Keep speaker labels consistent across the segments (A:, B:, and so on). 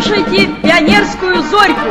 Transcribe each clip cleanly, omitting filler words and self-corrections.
A: Слушайте пионерскую зорьку!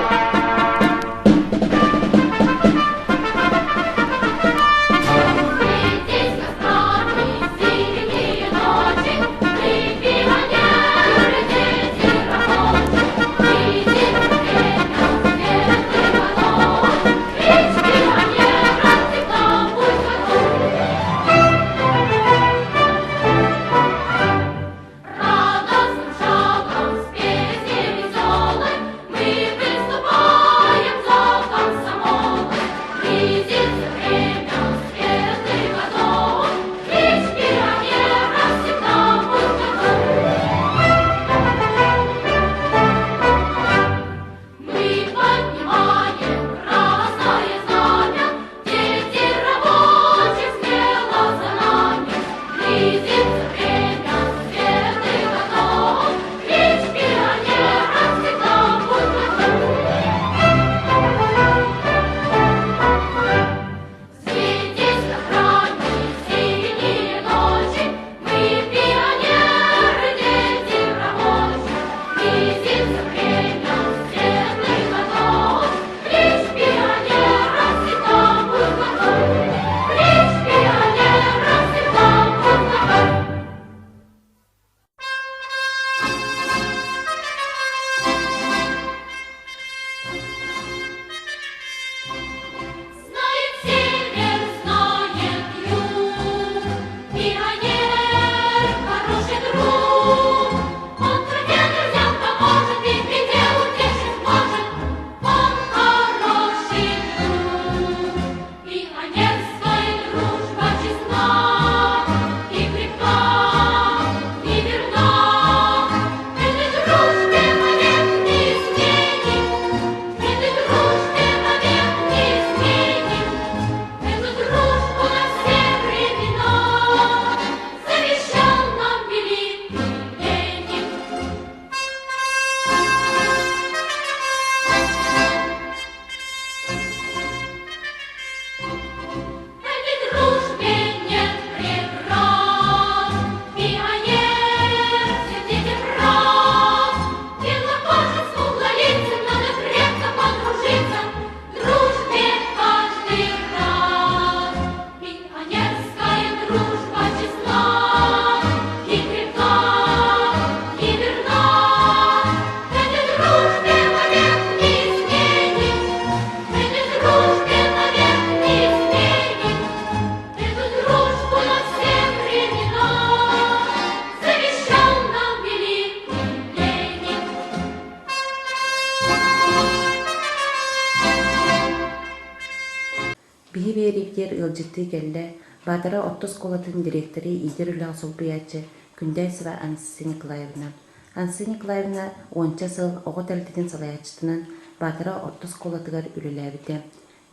B: Биһи биэриибитигэр ыалдьыттыы кэллэ Баатара орто оскуолатын дириэктэри иитэр үлэҕэ солбуйааччы Күндээсова Анастасия Николаевна. Анастасия Николаевна уонча сыл оҕо тэрилтэтин салайааччытынан Баатара орто оскуолатыгар үлэлээбитэ.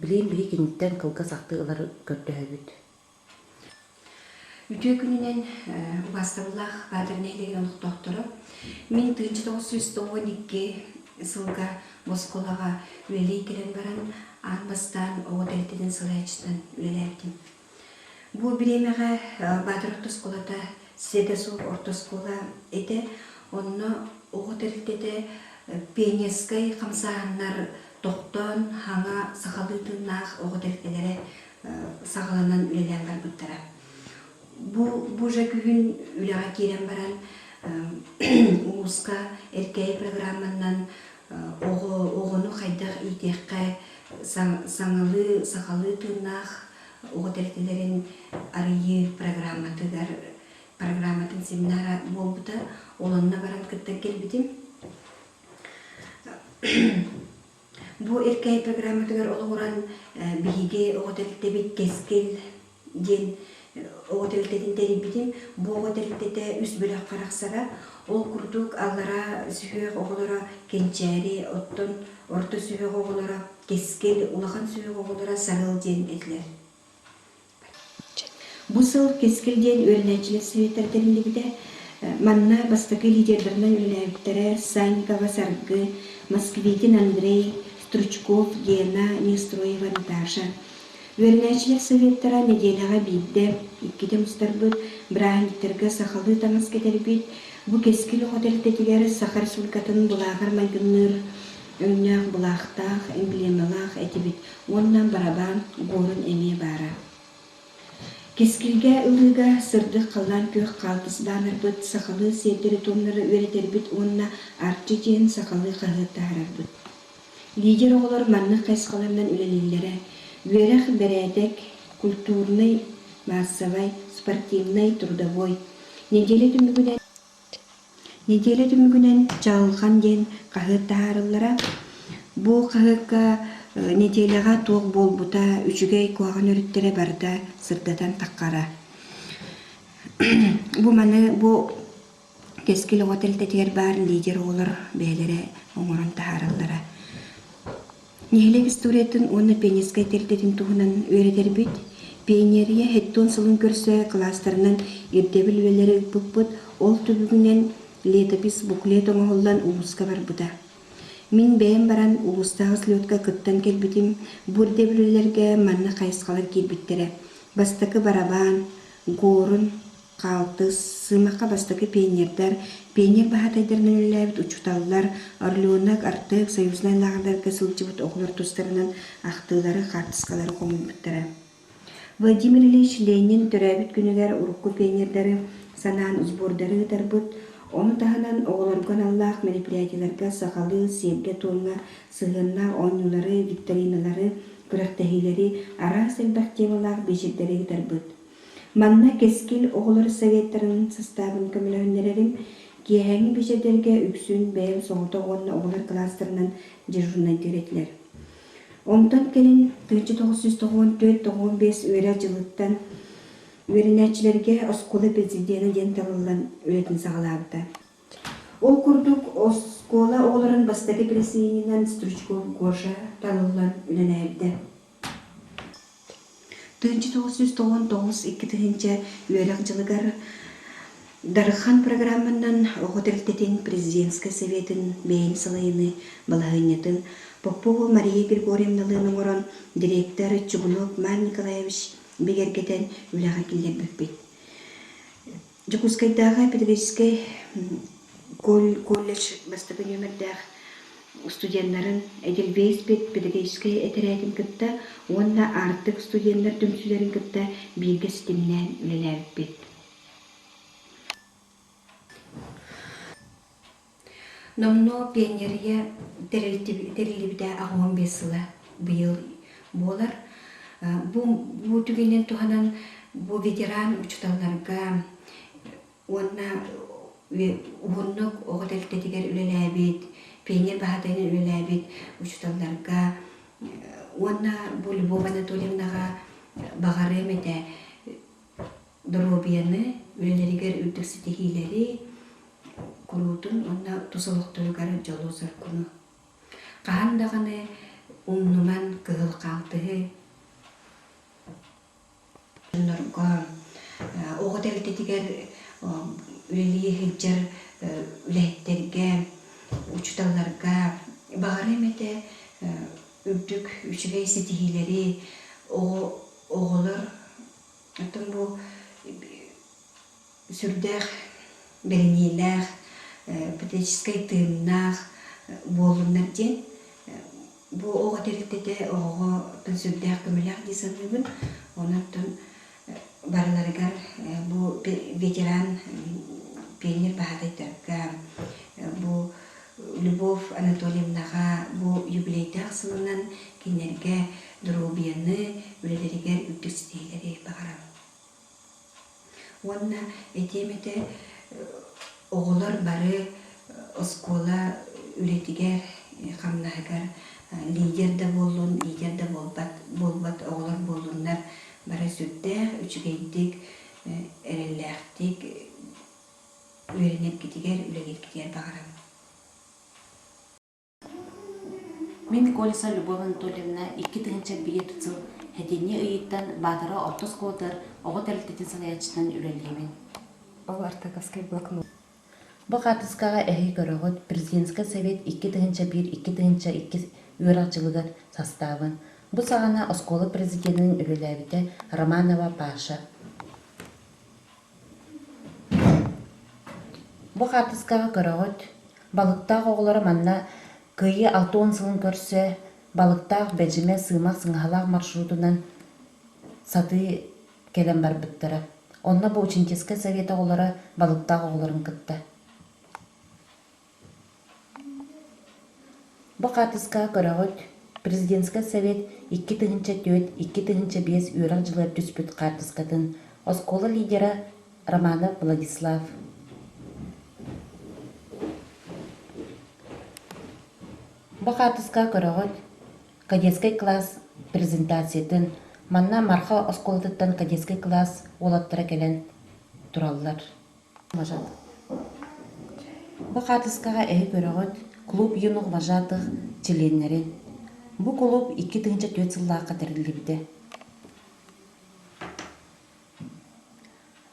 B: Билигин биһи киниттэн кылгас ахтыы ылары көрдөһөбүт.
C: Үтүө күнүнэн убаастабыллаах Баатар нэһилиэгин олохтоохторо. Мин 1992 сылга оскуолаҕа үлэлии кэлэн баран аан бастаан оҕо тэрилтэтин салайааччытынан үлэлээбитим. Бу бириэмэҕэ Баатар орто оскуолата сиэтэ суох орто оскуола этэ. Онно оҕо тэрилтэтэ пионерскай хамсааһыннар тохтоон хаҥа сахалыы тыыннаах оҕо тэрилтэлэрэ саҕаланан үлэлээн барбыттара. Бу бу же күһүн үлэҕэ киирэн баран улууска Эркээйи программанан оҕо оҕону хайдах иитиэххэ саҥалыы сахалыы тыыннаах оҕо тэрилтэлэрин арыйыы программатыгар программатын семинара буолбута. Ол онно баран кыттан кэлбитим. Бу Эркээйи программатыгар олоҕуран биһиги оҕо тэрилтэбит Кэскил диэн оҕо тэрилтэтин тэрийбитим. Бу оҕо тэрилтэтэ үс бөлөххө арахсара. Ол курдук аллараа сүһүөх оҕолоро Кэнчээри, оттон орто сүһүөх оҕолоро Кэскил, улахан сүһүөх оҕолоро Сарыал диэн этилэр. Бу сыл Кэскил диэн үөрэнээччилэр советтара тэриллибитэ. Манна бастакы лидердарынан үлэлээбиттэрэ Санникова Саргы, Москвитин Андрей, Стручков Гена, Неустроева Наташа. Үөрэнээччилэр советтара нэдиэлэҕэ биирдэ, иккитэ мустарбыт, бырааһынньыктарга сахалыы таҥас кэтэрбит. Бу Кэскил оҕо тэрилтэтигэр Саха Республикатын былааҕар майгынныыр өҥнөөх былаахтаах, эмблемалаах этибит уонна барабаан горун эмиэ баара. Кэскилгэ ылыыга сырдык халлаан күөх хаалтыс баанарбыт, сахалыы сиэрдэри-туомнары үөрэтэрбит уонна Арчы диэн сахалыы хаһыат таһаарарбыт. Лидер оҕолор маннык хайысхаларынан үлэлииллэрэ: үөрэх, бэрээдэк, культурнай, маассабай, спортивнай, трудовой. Неделя түмүгүнэн Неделя түмүгүнэн «Чаҕылхан» диэн хаһыат таһаарыллара. Бу хаһыакка неделяҕа туох буолбута, үчүгэй, куһаҕан өрүттэрэ барыта сырдатан таххара. Бу маны бу Кэскил оҕо тэрилтэтигэр баар лидер оҕолор бэйэлэрэ оҥорон таһаараллара. Нэһилиэк историятын уонна пионерскай тэрилтэтин туһунан үөрэтэрбит. Пионерия ХЭТТУН сылын көрсө кылаастарынан ирдэбил үлэлэри ыыппыппыт, ол түбүгүнэн летопись буклет оҥоһуллан улууска барбыта. Мин бэйэм баран улуустааҕы слетка кыттан кэлбитим, бу ирдэбил үлэлэргэ маннык хайысхалар киирбиттэрэ: бастакы барабаан, горун, Хаалтыс, Сыымахха бастакы пионердар, пионер баһаатайдарынан үлэлээбит учууталлар, Орленок, Артек, союзнай лааҕырдарга сылдьыбыт оҕолор тустарынан ахтыылары, хаартыскалары хомуйбуттара. Владимир Ильич Ленин төрөөбүт күнүгэр урукку пионердары санаан сбордары ыытарбыт, ону таһынан оҕолорго аналлаах мероприятиеларга сахалыы сиэргэ-туомҥа сыһыаннаах оонньуулары, викториналары, күрэхтэһиилэри, араас элбэх темалаах биэчэрдэри ыытарбыт. Манна Кэскил оҕолор советтарын састаабын көмөлөһүннэрэрим, киэһээҥҥи биэчэрдэргэ үксүн бэйэм соҕотох уонна оҕолор кылаастарынан дежурнайдыыр этилэр. Онтон кэлин 1994-95 үөрэх дьылыттан үөрэнээччилэргэ оскуола президенэ диэн талыллан үлэтин саҕалаабыта. Ол курдук оскуола оҕолорун бастакы президенинэн Стручков Гоша талыллан үлэлээбитэ. 1999 2 үөрэх дьылыгар Дархан программанан оҕо тэрилтэтин президентскэй советын бэйэни салайыныы балаһыанньатын Попова Мария Григорьевналыын оҥорон директор Чугунов Марк Николаевич бигэргэтэн үлэҕэ киллэрбиппит. Дьокуускайдааҕы педагогическай колледж бастакы нүөмэрдээх студеннарын Эдельвейс педагогическай этэрээтин кытта уонна Аартык студеннар түмсүүлэрин кытта бииргэ ситимнээн үлэлээбиппит. Номнуо пионерия тэриллибитэ 85 сыла быйыл буолар. Бу, бу түгэнинэн туһанан бу ветеран учууталларга уонна уһуннук оҕо тэрилтэтигэр үлэлээбит, пионер баһаатайынан үлэлээбит учууталларга уонна бу Любовь Анатольевнаҕа баҕарыам этэ доруобуйаны, үлэлэригэр үрдүк ситиһиилэри куруутун уонна тус олохторугар дьолу-соргуну. Хаһан даҕаны умнуман кыһыл хаалтыһы дьоннорго оҕо тэрилтэтигэр үлэлии сылдьар үлэһиттэргэ, учууталларга баҕарыам этэ үрдүк үчүгэй ситиһиилэри оҕолор Оттон бу сүрдээх бэриниилээх, патриотическай тыыннаах буоллуннар диэн бу оҕо тэрилтэтэ оҕоҕо сүрдээх көмөлөөх дии саныыбын. Онон барыларыгар бу ветеран пионер баһаатайдарга бу Любовь Анатольевнаҕа бу юбилейдаах сылынан кинилэргэ доруобуйаны, үлэлэригэр үрдүк ситиһиилэри баҕарабын. Уонна этиэм этэ, оҕолор бары оскуола үлэтигэр, хамнаһыгар лидер да буоллун, лидер да буолбат, буолбат оҕолор буоллуннар, бары сүрдээх үчүгэйдик, эрэллээхтик үөрэнэргитигэр, үлэлииргитигэр баҕарабын.
B: Мин Колесова Любовь Анатольевна 2001 сыл сэтинньи ыйыттан Баатара орто оскуолатыгар оҕо тэрилтэтин салайааччытынан үлэлиибин.
D: Ол артаковскай блокнот.
B: Бу хаартыскаҕа эһиги көрөҕүт Президентскэй совет 2001-2002 үөрэх дьылыгар састаабын. Бу саҕана оскуола президенинэн үлэлээбитэ Романова Паша. Бу хаартыскаҕа көрөҕүт, балыктаах оҕолоро манна Кыайыы 60 сылын көрсө Балыктаах Бэдьимэ Сыымах Сыҥаһалаах маршрутунан сатыы кэлэн барбыттара. Онно бу Ученическай совет оҕолоро балыктаах оҕолорун кытта. Бу хаартыскаҕа көрөҕүт, Президентскэй совет 2004 2005 үөрэх дьылыгар түспүт хаартыскатын оскуола лидера Романов Владислав. Бу хаартыскаҕа көрөҕүт, кадетскай класс презентациятын, манна Марха оскуолатыттан кадетскай класс уолаттара кэлэн тураллар. Бу хаартыскаҕа эһи көрөҕүт клуб юных вожатых чилиэннэрин. Бу кулууп 2004 сыллаахха тэриллибитэ.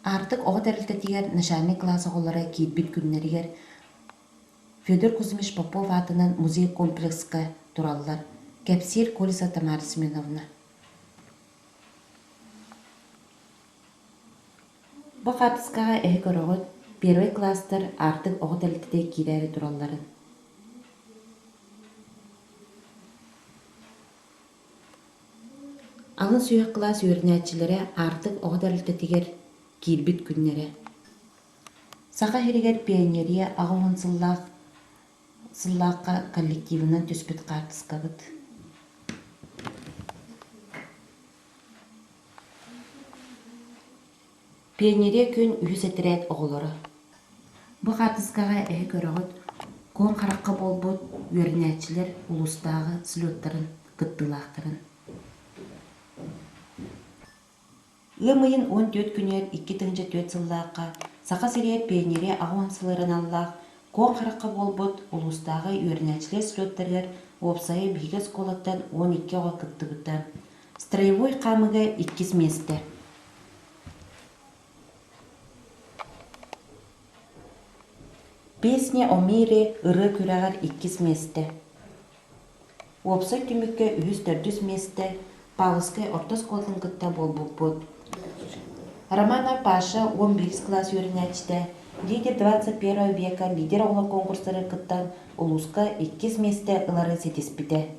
B: Аартык оҕо тэрилтэтигэр начальнай кылаас оҕолоро киирбит күннэригэр Федор Кузьмич Попов аатынан музей-комплекска тураллар, кэпсиир Колесова Тамара Семеновна. Бу хаартыскаҕа эһи көрөҕүт, первый класстар Аартык оҕо тэрилтэтэ киирээри туралларын. Алын сүһүөх кылаас үөрэнээччилэрэ Аартык оҕо тэрилтэтигэр киирбит күннэрэ. Саха сиригэр пионерия 80 сыллаах сыллаахха коллективынан түспүт хаартыскабыт. Пионерия күн үһүс этэрээт оҕолоро. Бу хаартыскаҕа эһи көрөҕүт, куоҥ харахха буолбут үөрэнээччилэр улуустааҕы слеттарын кыттыылаахтарын. Ыам ыйын 14 күнүгэр 2004 сыллаахха Саха сиригэр пионерия 80 сылыгар аналлаах куоҥ харахха буолбут улуустааҕы үөрэнээччилэр слеттарыгар уопсайа биһиги оскуолаттан 12 оҕо кыттыбыта. Строевой хаамыыга иккис миэстэ. Песня о мире ырыа күрэҕэр иккис миэстэ. Уопсай түмүккэ үһүс-төрдүс миэстэ Павловскай орто оскуолатын кытта буолбуппут. Романов Паша 11 кылаас үөрэнээччитэ, лидер 21 века лидер оҕолор конкурстарыгар кыттан улууска иккис миэстэ ылары ситиспитэ.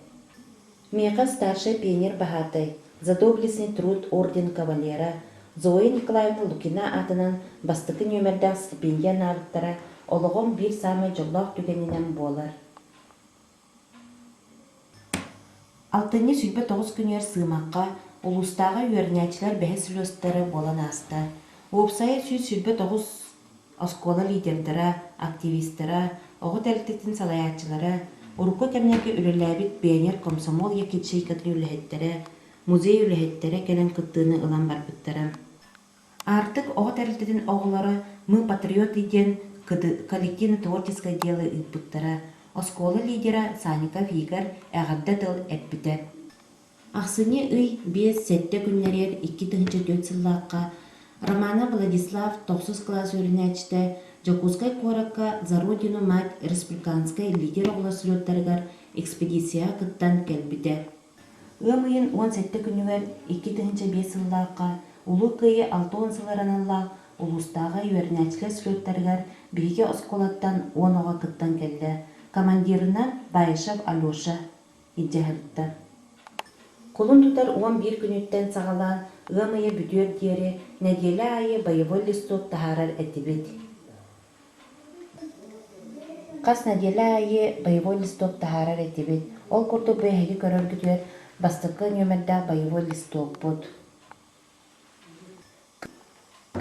B: Миэхэ старшай пионер-баһаатай, За доблестный труд орден кавалера Зоя Николаевна Лукина аатынан бастакы нүөмэрдээх стипендия анаабыттара олоҕум биир саамай дьоллоох түгэнинэн буолар. Алтынньы 29 күнүгэр Сыымахха улуустааҕы үөрэнээччилэр бэһис слёттара буолан ааста. Уопсайа 129 оскуола лидердара, активистара, оҕо тэрилтэтин салайааччылара, урукку кэмнэргэ үлэлээбит пионер комсомол ячейкатын үлэһиттэрэ, музей үлэһиттэрэ кэлэн кыттыыны ылан барбыттара. Аартык оҕо тэрилтэтин оҕолоро Мы патриоты диэн коллективно-творческое дело ыыппыттара. Оскуола лидера Санников Игорь эҕэрдэ тыл эппитэ. Ахсынньы ый 5-7 күннэригэр 2004 сыллаахха Романов Владислав тохсус кылаас үөрэнээччитэ Дьокуускай куоракка За Родину мать республиканскай лидер оҕолор слеттарыгар экспедицияҕа кыттан кэлбитэ. Ыам ыйын 17 күнүгэр 2005 сыллаахха Улуу Кыайыы 60 сылыгар аналлаах улуустааҕы үөрэнээччилэр слеттарыгар биһиги оскуолаттан уон оҕо кыттан кэллэ. Командирынан Баишев Алеша илдьэ сырытта. Кулун тутар 11 күнүттэн саҕалаан ыам ыйа бүтүөр диэри нэдиэлэ аайы боевой листок таһаарар этибит. Хас нэдиэлэ аайы боевой листок таһаарар этибит. Ол курдук бу эһиги көрөргүтүгэр бастакы нүөмэрдээх боевой листокпут.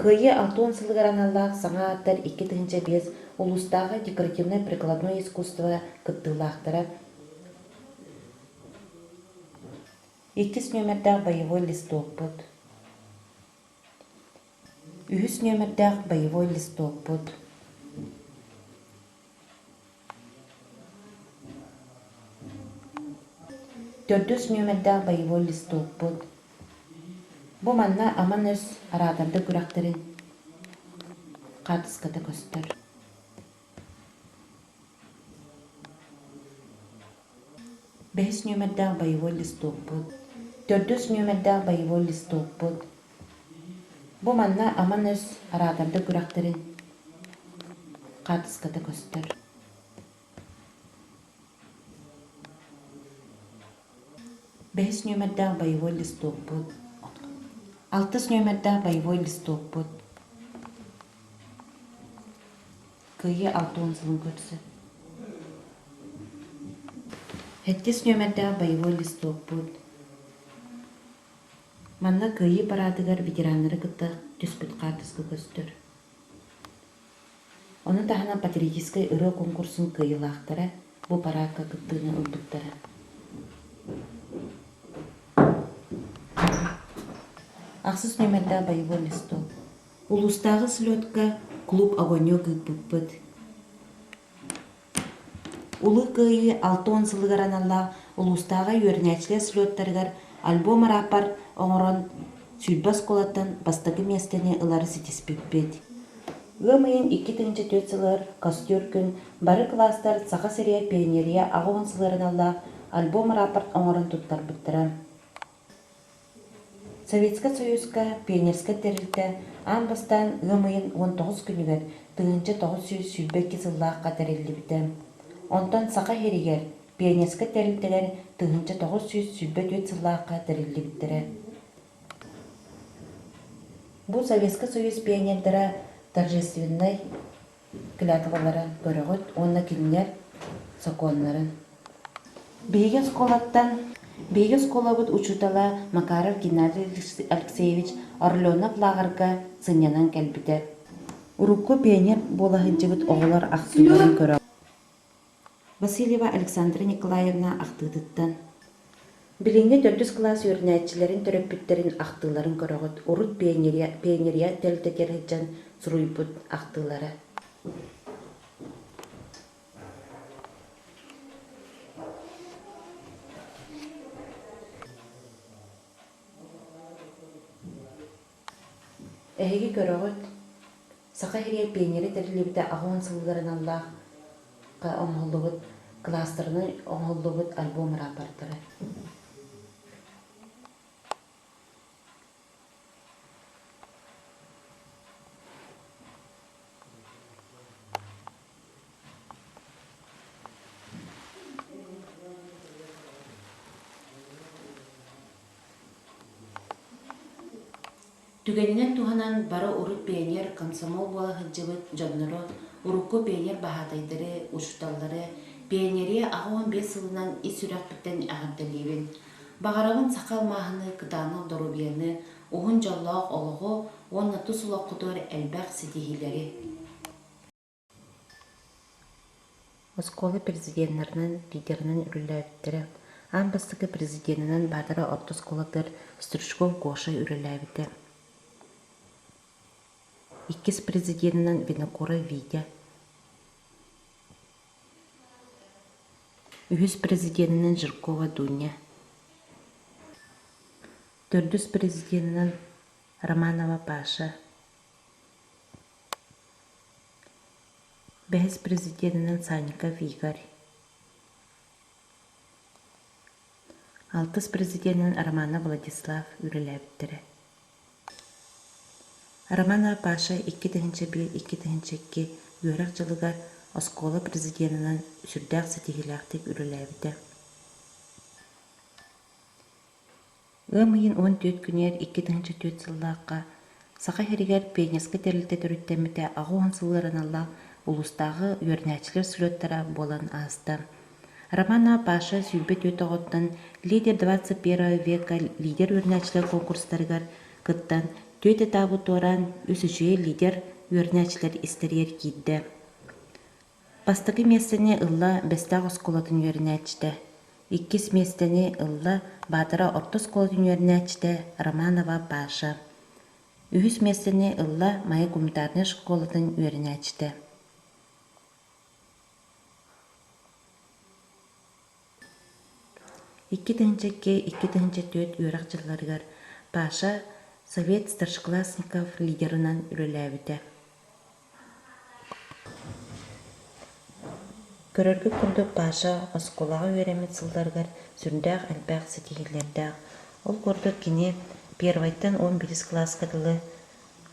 B: Кыайыы 60 сылыгар аналлаах саҥа ааттар 2005 улуустааҕы декоративнай-прикладной искусство кыттыылаахтара Иккис нүөмэрдээх боевой листокпут. Үһүс нүөмэрдээх боевой листокпут. Төрдүс нүөмэрдээх боевой листокпут. Бу манна Аман өс араатарда күрэхтэрин хаартыската көстөр. Бэһис нүөмэрдээх боевой листокпут. Төрдүс нүөмэрдээх боевой листокпут. Бу манна Аман өс араатарда күрэхтэрин. хаартыската көстөр. Бэһис нүөмэрдээх боевой листокпут. Алтыс нүөмэрдээх боевой листокпут. Кыайыы 60 сылын көрсө. Сэттис нүөмэрдээх боевой листокпут. Манна Кыайыы параадыгар ветераннары кытта түспүт хаартыска көстөр. Ону таһынан патриотическай ырыа конкурсун кыайыылаахтара бу параакка кыттыыны ылбыттара. Ахсыс нүөмэрдээх боевой листок. Улуустааҕы слетка клуб «Огонек» ыыппыппыт. Улуу Кыайыы 60 сылыгар аналлаах улуустааҕы үөрэнээччилэр слеттарыгар альбом-арааппар оҥорон 20 оскуолаттан бастакы миэстэни ылары ситиспиппит. Ыам ыйын 2004 сылыгар Костер күн бары кылаастар Саха сирэ пионерия 80 сылыгар аналлаах альбом-арааппарт оҥорон туттарбыттара. Советскай Союзка пионерскай тэрилтэ аан бастаан ыам ыйын 19 күнүгэр 1922 сыллаахха тэриллибитэ. Онтон Саха сиригэр пионерскай тэрилтэлэр 1924 сыллаахха тэриллибиттэрэ. Бу Советскай Союз пионердара торжественнай клятвалара көрөҕүт уонна кинилэр сокуоннарын. Биһиги оскуолаттан Биһиги оскуолабыт учуутала Макаров Геннадий Алексеевич Орленов лааҕырга сынньанан кэлбитэ. Урукку пионер буола сылдьыбыт оҕолор ахсыыларын көрө Васильева Александра Николаевна ахтыытыттан Билиҥҥи төрдүс кылаас үөрэнээччилэрин төрөппүттэрин ахтыыларын көрөҕүт, урут пионерия, пионерия тэрилтэтигэр сылдьан суруйбут ахтыылара. Эһиги көрөҕүт, Саха сиригэр пионерия тэриллибитэ 80 сылыгар аналлаах оҥоһуллубут кылаастарынан оҥоһуллубут альбом-рапортара. Түгэнинэн туһанан бары урут пионер, комсомол буола сылдьыбыт дьоннору, урукку пионер баһаатайдары, учууталлары пионерия 85 сылынан ис сүрэхпиттэн эҕэрдэлиибин. Баҕарабын саха алмааһыныы кытаанах доруобуйаны, уһун дьоллоох олоҕу уонна тус олоххутугар элбэх ситиһиилэри. Оскуола президеннэринэн, лидеринэн үлэлээбиттэрэ. Аан бастакы президенинэн Баатара орто оскуолатыгар Стручков Гоша үлэлээбитэ. Иккис президенинэн Винокуров Витя. Үһүс президенинэн Жиркова Дуня. Төрдүс президенинэн Романова Паша. Бэһис президенинэн Санников Игорь. Алтыс президенинэн Романов Владислав үлэлээбиттэрэ. Романова Паша 2001 2002 үөрэх дьылыгар оскуола президенинэн сүрдээх ситиһиилээхтик үлэлээбитэ. Ыам ыйын 14 күнүгэр 2004 сыллаахха Саха сиригэр пионерскай тэрилтэ төрүттэммитэ 80 сылыгар аналлаах улуустааҕы үөрэнээччилэр слеттара буолан ааста. Романова Паша 24 оҕоттон «Лидер 21 века» лидер үөрэнээччилэр конкурстарыгар кыттан түөрт этабы туораан үс үчүгэй лидер үөрэнээччилэр истэригэр киирдэ. Бастакы миэстэни ылла Бэстээх оскуолатын үөрэнээччитэ, иккис миэстэни ылла Баатара орто оскуолатын үөрэнээччитэ Романова Паша, үһүс миэстэни ылла Майа гуманитарнай школатын үөрэнээччитэ. 2002 2004 үөрэх дьылларыгар Паша Совет старшеклассников лидерынан үлэлээбитэ. Көрөргүт курдук Паша оскуолаҕа үөрэммит сылларыгар сүрдээх элбэх ситиһиилэрдээх. Ол курдук кини первайтан 11 кылааска дылы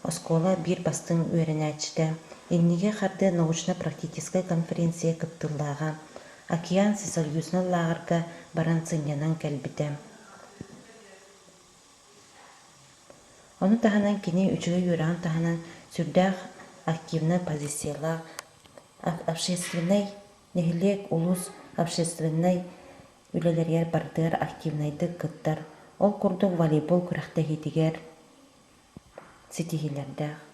B: оскуола биир бастыҥ үөрэнээччитэ. Инники хардыы научно-практическай конференция кыттыылааҕа, Океан всесоюзнай лааҕырга баран сынньанан кэлбитэ. Ону таһынан кини үчүгэй үөрэҕин таһынан сүрдээх активнай позициялаах общественнай нэһилиэк, улуус общественнай үлэлэригэр барытыгар активнайдык кыттар. Ол курдук волейбол күрэхтэһиитигэр ситиһиилэрдээх.